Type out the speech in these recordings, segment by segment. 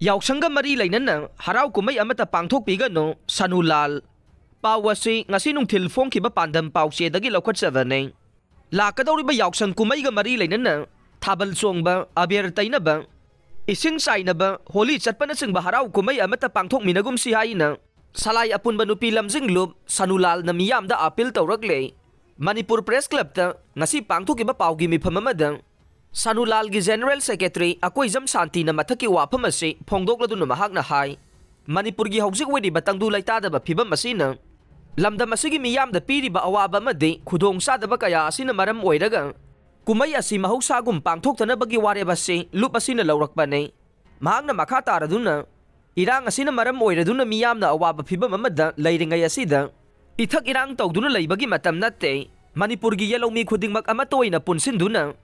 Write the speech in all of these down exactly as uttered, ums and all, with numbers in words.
ꯌꯥꯎꯁꯪꯒ ꯃꯔꯤ ꯂꯩꯅꯅ ꯍꯔꯥꯎ ꯀꯨꯝꯍꯩ ꯑꯃꯠꯇ ꯄꯥꯡꯊꯣꯛꯄꯤꯒꯅꯨ, ꯁꯅꯨꯂꯥꯜ꯫ ꯄꯥꯎ ꯑꯁꯤ ꯉꯁꯤ ꯅꯨꯡꯊꯤꯜ ꯐꯣꯡꯈꯤꯕ ꯄꯥꯟꯗꯝ ꯄꯥꯎꯆꯦꯗꯒꯤ ꯂꯧꯈꯠꯆꯕꯅꯤ꯫ ꯂꯥꯛꯀꯗꯧꯔꯤꯕ ꯌꯥꯎꯁꯪ ꯀꯨꯝꯍꯩꯒ ꯃꯔꯤ ꯂꯩꯅꯅ ꯊꯥꯕꯜ ꯆꯣꯡꯕ, ꯑꯕꯦꯔ ꯇꯩꯅꯕ, ꯏꯁꯤꯡ ꯆꯥꯏꯅꯕ, ꯍꯣꯂꯤ ꯆꯠꯄꯅꯆꯤꯡꯕ ꯍꯔꯥꯎ ꯀꯨꯝꯍꯩ ꯑꯃꯠꯇ ꯄꯥꯡꯊꯣꯛꯃꯤꯟꯅꯒꯨꯝꯁꯤ ꯍꯥꯏꯅ ꯁꯂꯥꯏ ꯑꯄꯨꯟꯕ ꯅꯨꯄꯤ ꯂꯝꯖꯤꯡ ꯂꯨꯞ ꯁꯅꯨꯂꯥꯜꯅ ꯃꯤꯌꯥꯝꯗ ꯑꯥꯄꯤꯜ ꯇꯧꯔꯛꯂꯦ꯫ ꯃꯅꯤꯄꯨꯔ ꯄ꯭ꯔꯦꯁ ꯀ꯭ꯂꯕꯇ ꯉꯁꯤ ꯄꯥꯡꯊꯣꯛꯈꯤꯕ ꯄꯥꯎꯒꯤ ꯃꯤꯐꯝ ꯑꯃꯗ ꯁꯅꯨꯂꯥꯜꯒꯤ ꯖꯦꯅꯔꯦꯜ ꯁꯦꯀ꯭ꯔꯦꯇꯔꯤ ꯑꯀꯣꯏꯖꯝ ꯁꯥꯟꯇꯤꯅ ꯃꯊꯛꯀꯤ ꯋꯥꯐꯝ ꯑꯁꯤ ꯐꯣꯡꯗꯣꯛꯂꯗꯨꯅ ꯃꯍꯥꯛꯅ ꯍꯥꯏ, ꯃꯅꯤꯄꯨꯔꯒꯤ ꯍꯧꯖꯤꯛ ꯑꯣꯏꯔꯤꯕ ꯇꯪꯗꯨ ꯂꯩꯇꯥꯗꯕ ꯐꯤꯕꯝ ꯑꯁꯤꯅ ꯂꯝꯗꯝ ꯑꯁꯤꯒꯤ ꯃꯤꯌꯥꯝꯗ ꯄꯤꯔꯤꯕ ꯑꯋꯥꯕ ꯑꯃꯗꯤ ꯈꯨꯗꯣꯡꯆꯥꯗꯕ ꯀꯌꯥ ꯑꯁꯤꯅ ꯃꯔꯝ ꯑꯣꯏꯔꯒ ꯀꯨꯝꯍꯩ ꯑꯁꯤ ꯃꯍꯧꯁꯥꯒꯨꯝ ꯄꯥꯡꯊꯣꯛꯇꯅꯕꯒꯤ ꯋꯥꯔꯦꯞ ꯑꯁꯤ ꯂꯨꯞ ꯑꯁꯤꯅ ꯂꯧꯔꯛꯄꯅꯤ꯫ ꯃꯍꯥꯛꯅ ꯃꯈꯥ ꯇꯥꯔꯗꯨꯅ, ꯏꯔꯥꯡ ꯑꯁꯤꯅ ꯃꯔꯝ ꯑꯣꯏꯔꯗꯨꯅ ꯃꯤꯌꯥꯝꯅ ꯑꯋꯥꯕ ꯐꯤꯕꯝ ꯑꯃꯗ ꯂꯩꯔꯤꯉꯩ ꯑꯁꯤꯗ ꯏꯊꯛ ꯏꯔꯥꯡ ꯇꯧꯗꯨꯅ ꯂꯩꯕꯒꯤ ꯃꯇꯝ ꯅꯠꯇꯦ꯫ ꯃꯅꯤꯄꯨꯔꯒꯤ ꯌꯦꯜꯍꯧꯃꯤ ꯈꯨꯗꯤꯡꯃꯛ ꯑꯃꯠꯇ ꯑꯣꯏꯅ ꯄꯨꯟꯁꯤꯟꯗꯨꯅ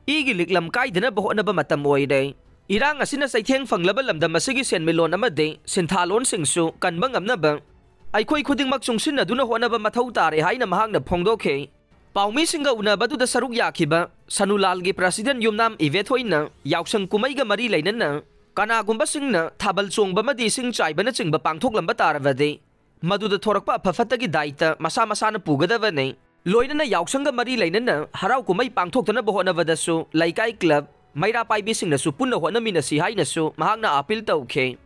ꯏꯒꯤ ꯂꯤꯛꯂꯝ ꯀꯥꯏꯗꯅꯕ ꯍꯣꯠꯅꯕ ꯃꯇꯝ ꯑꯣꯏꯔꯦ꯫ ꯏꯔꯥꯡ ꯑꯁꯤꯅ ꯆꯩꯊꯦꯡ ꯐꯪꯂꯕ ꯂꯝꯗꯝ ꯑꯁꯤꯒꯤ ꯁꯦꯟꯃꯤꯠꯂꯣꯟ ꯑꯃꯗꯤ ꯁꯤꯟꯊꯥꯂꯣꯟꯁꯤꯡꯁꯨ ꯀꯟꯕ ꯉꯝꯅꯕ ꯑꯩꯈꯣꯏ ꯈꯨꯗꯤꯡꯃꯛ ꯆꯨꯡꯁꯤꯟꯅꯗꯨꯅ ꯍꯣꯠꯅꯕ ꯃꯊꯧ ꯇꯥꯔꯦ ꯍꯥꯏꯅ ꯃꯍꯥꯛꯅ ꯐꯣꯡꯗꯣꯛꯈꯤ꯫ ꯄꯥꯎꯃꯤꯁꯤꯡꯒ ꯎꯅꯕꯗꯨꯗ ꯁꯔꯨꯛ ꯌꯥꯈꯤꯕ ꯁꯅꯨꯂꯥꯜꯒꯤ ꯄ꯭ꯔꯁꯤꯗꯦꯟ ꯌꯨꯝꯅꯥꯝ ꯏꯕꯦꯊꯣꯏꯅ ꯌꯥꯎꯁꯪ ꯀꯨꯝꯍꯩꯒ ꯃꯔꯤ ꯂꯩꯅꯅ ꯀꯅꯥꯒꯨꯝꯕꯁꯤꯡꯅ ꯊꯥꯕꯜ ꯆꯣꯡꯕ ꯑꯃꯗꯤ ꯏꯁꯤꯡ ꯆꯥꯏꯕꯅꯆꯤꯡꯕ ꯄꯥꯡꯊꯣꯛꯂꯝꯕ ꯇꯥꯔꯕꯗꯤ ꯃꯗꯨꯗ ꯊꯣꯔꯛꯄ ꯑꯐ ꯐꯠꯇꯒꯤ ꯗꯥꯏꯇ ꯃꯁꯥ ꯃꯁꯥꯅ ꯄꯨꯒꯗꯕꯅꯤ꯫ ꯂꯣꯏꯅꯅ ꯌꯥꯎꯁꯪꯒ ꯃꯔꯤ ꯂꯩꯅꯅ ꯍꯔꯥꯎ ꯀꯨꯝꯍꯩ ꯄꯥꯡꯊꯣꯛꯇꯅꯕ ꯍꯣꯠꯅꯕꯗꯁꯨ ꯂꯩꯀꯥꯏ ꯀ꯭ꯂꯕ, ꯃꯩꯔꯥ ꯄꯥꯏꯕꯤꯁꯤꯡꯅꯁꯨ ꯄꯨꯟꯅ ꯍꯣꯠꯅꯃꯤꯟꯅꯁꯤ ꯍꯥꯏꯅꯁꯨ ꯃꯍꯥꯛꯅ ꯑꯥꯄꯤꯜ ꯇꯧꯈꯤ꯫